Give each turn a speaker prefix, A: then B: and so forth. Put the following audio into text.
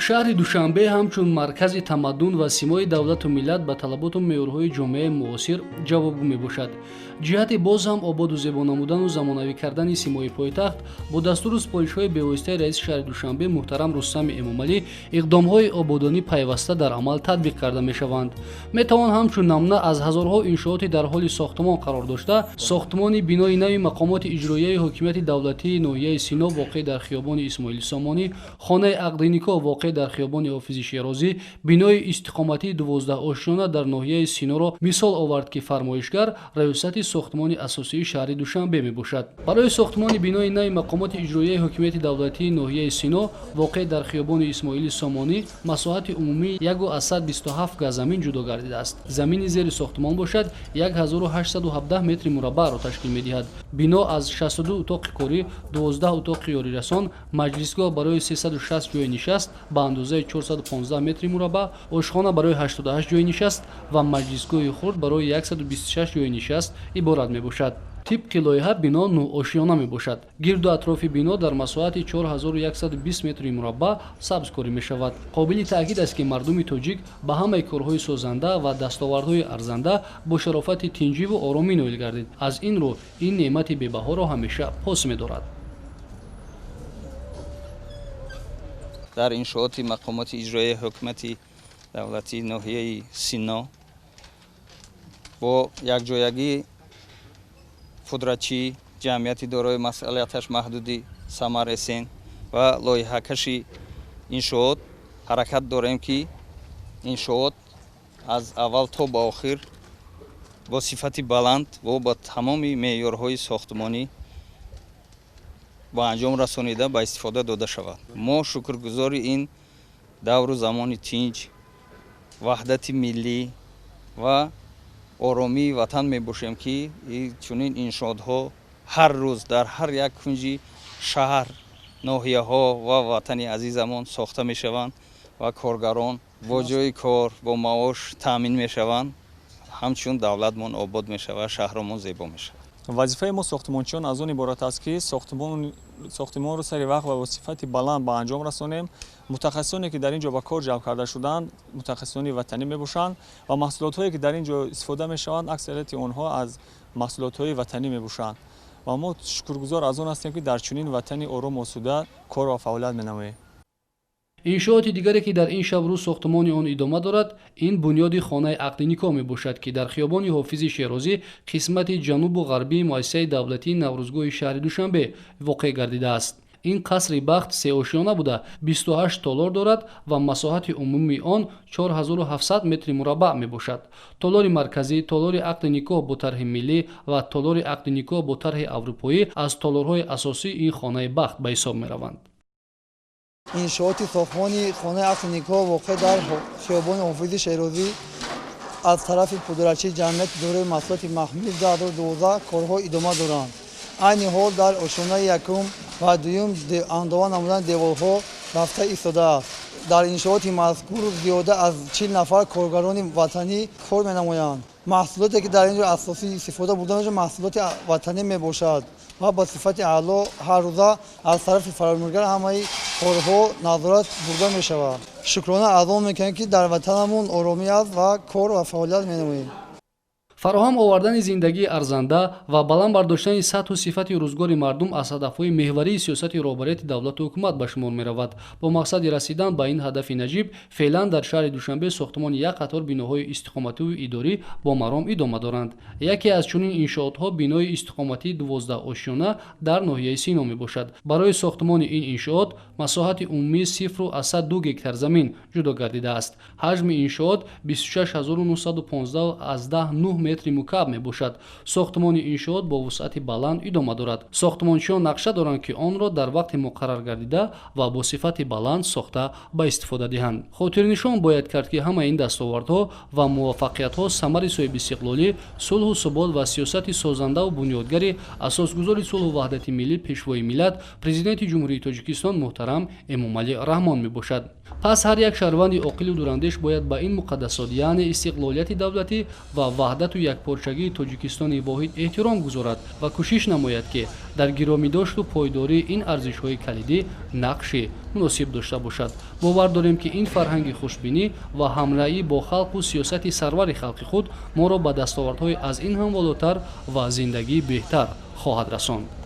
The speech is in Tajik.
A: Шаҳри Душанбе ҳамчун маркази тамаддун ва симои давлату миллат ба талаботу меъёрҳои ҷомеаи муосир ҷавобгӯ мебошад. Ҷиҳати боз ҳам ободу зебо намудану замонавӣ кардани симои пойтахт бо дастуру супоришҳои бевоситаи раиси шаҳри Душанбе муҳтарам Рустами Эмомалӣ иқдомҳои ободонӣ пайваста дар амал татбиқ карда мешаванд. Метавон ҳамчун намуна аз ҳазорҳо иншооти дар ҳоли сохтмон қарор дошта, сохтмони бинои нави мақомоти иҷроияи ҳокимияти давлатии ноҳияи Сино воқеъ дар хиёбони Исмоили Сомонӣ, хонаи ақди никоҳ воқеъ дар хиёбони Ҳофизи Шерозӣ, бинои истиқоматии 12 ошёна дар ноҳияи Синоро мисол овард, ки фармоишгар Раёсати сохтмони асосии шаҳри Душанбе мебошад. Барои сохтмони бинои нави мақомоти иҷроияи ҳокимияти давлатии ноҳияи Сино воқеъ дар хиёбони Исмоили Сомонӣ масоҳати умумии 1,27 га замин ҷудо гардидааст. Замини зери сохтмон бошад, 1817 метри мураббаъро ташкил медиҳад. Бино аз 62 утоқи корӣ, 12 утоқи ёрирасон, маҷлисгоҳ барои 360 ҷойи нишаст ба андозаи 415 метри мураббаъ, ошхона барои 88 ҷойи нишаст ва маҷлисгоҳи хурд барои 126 ҷойи нишаст иборат мебошад. Тибқи лоиҳа, бино нӯҳошёна мебошад. Гирду атрофи бино дар масоҳати 4120 метри мураббаъ сабзкорӣ мешавад. Қобили таъкид аст, ки мардуми тоҷик ба ҳамаи корҳои созанда ва дастовардҳои арзанда бо шарофати тинҷиву оромӣ ноил гардид. Аз ин рӯ ин неъмати бебаҳоро ҳамеша пос медорад.
B: Дар иншооти мақомоти иҷроияи ҳукумати давлатии ноҳияи Сино бо якҷоягии пудрачӣ, ҷамъияти дорои масъулияташ маҳдуди Самар Эсен ва лоиҳакаши иншоот ҳаракат дорем, ки иншоот аз аввал то ба охир бо сифати баланд ва ба тамоми меъёрҳои сохтмонӣ ба анҷом расонида, ба истифода дода шавад. Мо шукргузори ин давру замони тинҷ, ваҳдати миллӣ ва оромии ватан мебошем, ки чунин иншоотҳо ҳар рӯз дар ҳар як кунҷи шаҳр, ноҳияҳо ва ватани азизамон сохта мешаванд ва коргарон бо ҷойи кор, бо маош таъмин мешаванд. Ҳамчун давлатмон обод мешавад, шаҳромон зебо мешавад.
C: Вазифаи мо, сохтмончиён, аз он иборат аст, ки сохтмонро сари вақт ва бо сифати баланд ба анҷом расонем. Мутахассисоне, ки дар ин ҷо ба кор ҷалб карда шуданд, мутахассисони ватанӣ мебошанд ва маҳсулотҳое, ки дар ин ҷо истифода мешаванд, аксарияти онҳо аз маҳсулотҳои ватанӣ мебошанд ва мо шукргузор аз он ҳастем, ки дар чунин ватани ором, осуда кор ва фаъолият менамоем.
A: Иншооти дигаре, ки дар ин шабрӯз сохтмони он идома дорад, ин бунёди хонаи ақди никоҳ мебошад, ки дар хиёбони Ҳофизи Шерозӣ, қисмати ҷанубу ғарбии муассисаи давлатии Наврӯзгоҳи шаҳри Душанбе воқеъ гардидааст. Ин қасри бахт сеошёна буда, 28 толор дорад ва масоҳати умумии он 4700 метри мураббаъ мебошад. Толори марказӣ, толори ақди никоҳ бо тарҳи миллӣ ва толори ақди никоҳ бо тарҳи аврупоӣ аз толорҳои асосии ин хонаи бахт ба ҳисоб мераванд.
D: Иншооти сохтмони хонаи ақди никоҳ воқеъ дар хиёбони Ҳофизи Шерозӣ аз тарафи пудрачии ҷамъияти дорои масъулияти маҳдуди 2012 корҳо идома доранд. Айни ҳол дар ошёнаи якум ва дуюм андова намудани деворҳо рафта истодааст. Дар иншооти мазкур зиёда аз 40 нафар коргарони ватанӣ кор менамоянд. Маҳсулоте, ки дар ин ҷо асосӣ истифода бурда мешавад, маҳсулоти ватанӣ мебошад ва ба сифати аъло ҳаррӯза аз тарафи фармоишгар ҳамаи корҳо назорат бурда мешавад. Шукрона аз он мекунем, ки дар ватанамон оромӣ аст ва кор ва фаъолият менамоем.
A: Фароҳам овардани зиндагии арзанда ва баланд бардоштани сатҳу сифати рӯзгори мардум аз ҳадафҳои меҳварии сиёсати роҳбарияти давлату ҳукумат ба шумор меравад. Бо мақсади расидан ба ин ҳадафи наҷиб феълан дар шаҳри Душанбе сохтмони як қатор биноҳои истиқомативу идорӣ бо маром идома доранд. Яке аз чунин иншоотҳо бинои истиқоматии 12 ошёна дар ноҳияи Сино мебошад. Барои сохтмони ин иншоот масоҳати умумии 0,02 гектар замин ҷудо гардидааст. Ҳаҷми иншоот 26915,9 метри мукааб мебошад. Сохтмони иншоот бо вусъати баланд идома дорад. Сохтмончиён нақша доранд, ки онро дар вақти муқаррар гардида ва бо сифати баланд сохта, ба истифода диҳанд. Хотирнишон бояд кард, ки ҳамаи ин дастовардҳо ва муваффақиятҳо самари соҳибистиқлолӣ, сулҳу субот ва сиёсати созандаву бунёдгари асосгузори сулҳу ваҳдати миллӣ, Пешвои миллат, Президенти Ҷумҳурии Тоҷикистон муҳтарам Эмомалӣ Раҳмон мебошад. Пас ҳар як шаҳрванди оқилу дурандеш бояд ба ин муқаддасот, яъне истиқлолияти давлатӣ ва ваҳдату ваҳдату якпорчагии Тоҷикистони воҳид эҳтиром гузорад ва кӯшиш намояд, ки дар гиромидошту пойдории ин арзишҳои калидӣ нақши муносиб дошта бошад. Бовар дорем, ки ин фарҳанги хушбинӣ ва ҳамраӣ бо халқу сиёсати сарвари халқи худ моро ба дастовардҳои аз ин ҳам волотар ва зиндагии беҳтар хоҳад расонд.